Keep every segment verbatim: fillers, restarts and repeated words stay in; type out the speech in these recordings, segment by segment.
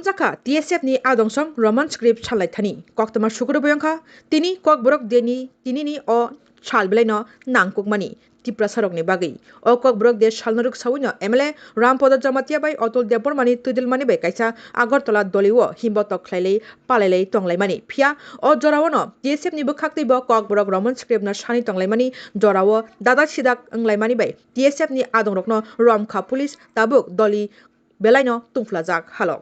Chakha T S F ni adong song Roman script salai thani koktwma sukuru boyong kha, tini Kokborok Day ni tini ni o sal belai no nangkukmani Tiprasa rok ni bagwi. O Kokborok Day sal no rwksaui no M L A Rampada Jamatia bai Atul Debbarma ni twidulmani bai kaisa Agartala doli o himbotok khlailai palailai tonglaimani. Phiya o jora o no T S F ni bwkhak twi bo Kokborok Roman script no sani tonglaimani jora o dadak sidak wnglaimani bai T S F ni adong rok no romkha police tabuk doli belai no tungphlajak halok.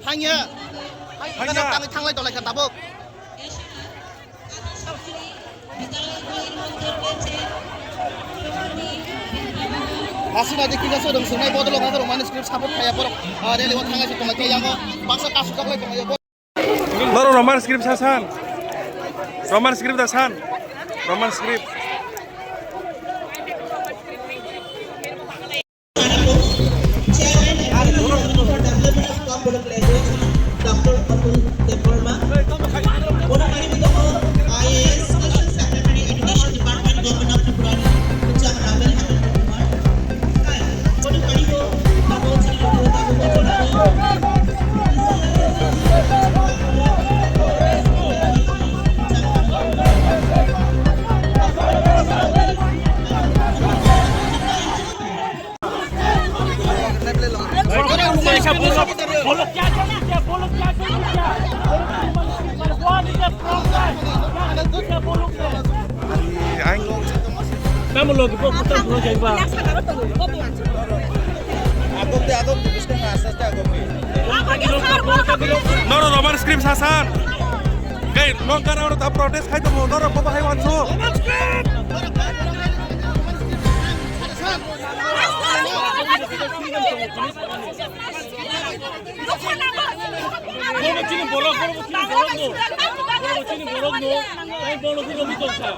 Thangya. Thangya. Thanglai tonglaikha tabuk. Aswk naidi kisa se rwng swrwngnai bodol wngkha khe Roman script support khaiya borok, ah, rally o thanglai se tonglai khe yango baksa kasu chaklai tonglai. Norok Roman script sa san. Roman script da san. Roman script. Chairman and Development of Kokborok Language, Doctor Atul Debbarma. Bono paribo tongo I A S, Special Secretary, Education Department, Government of Tripura, Kuchang Ravel Hakan Kumar. Bono paribo tongo chini logo tabuk o jora o. बोलो, क्या जरूरत है? बोलो, क्या जरूरत है? बोलो, क्या जरूरत है? बोलो, क्या जरूरत है? बोलो, क्या जरूरत है? बोलो, क्या जरूरत है? बोलो, क्या जरूरत है? बोलो, क्या जरूरत है? बोलो, क्या जरूरत है? बोलो, क्या जरूरत है? Tamo logi po kuta bro jaiba. Agok de, agok de, biskang asa de agok de. Noro Roman script sasan. Kei nong kana oro ta protest khai tongo, noro bobo hai wansu. Bono chini borok, bono chini borok no. Bono chini borok no. Ai bono chini borok no.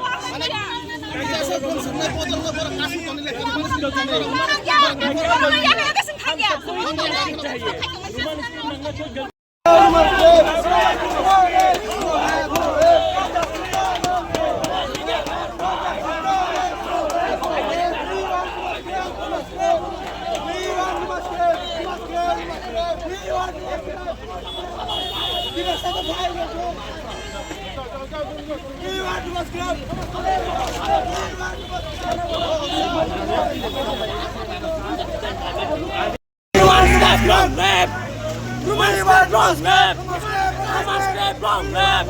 Roman script long live! Roman script long live! Roman script long live!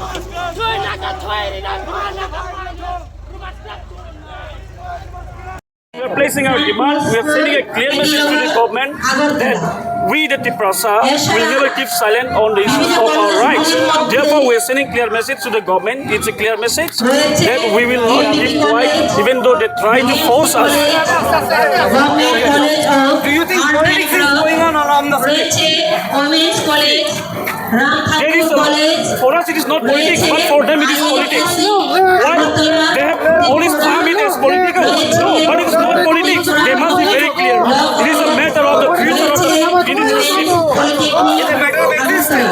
Thwi Naga, thwi Rina, Roman Naga, Roman script long live! We are placing our demand, we are sending a clear message to the government that we, the Tiprasa, will never keep silent on the issues of our rights. Therefore, we are sending clear message to the government. It's a clear message that we will not keep quiet, even though they try to force us. Government College of Do you think Art politics is and going on around the Craft, state? Roche Women's College, There is Ramthakur a, College, for us it is not politics, but for them it is politics. Why? They have always framed it as political. No, but it is not politics. They must be very clear. It is a matter of the future of the indigenous people.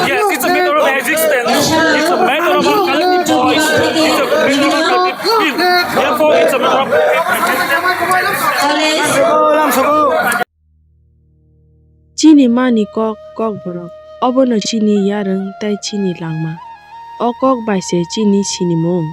Yes, it's a matter of existence. It's a matter of our collective voice. It's a matter of our collective will. Therefore, it's a matter of collective existence. Chini mani kok, Kokborok, obono chini yarwng tei chini langma. O kok bai se chini sinimung.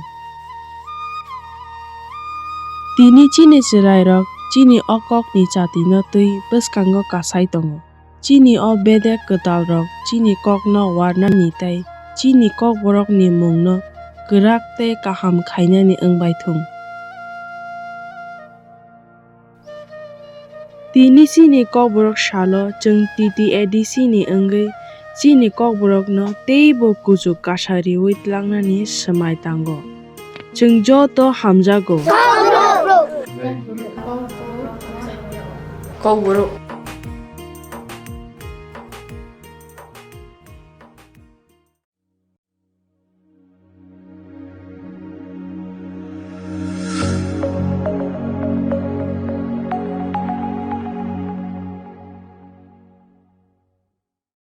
Tini chini chwrairok chini o kokni chatino twi bwskango kasai tongo. Chini o bedek kwtalrok chini kokno warnani tei chini Kokborokni mungno kwrak tei kaham khainani wng bai thung. Tini chini Kokborok salo chwng T T A D C ni wngwi chini Kokborokno teibo kuchuk kasa riwi tlangnani swmai tango. Chwng joto hamjago. Kokborok.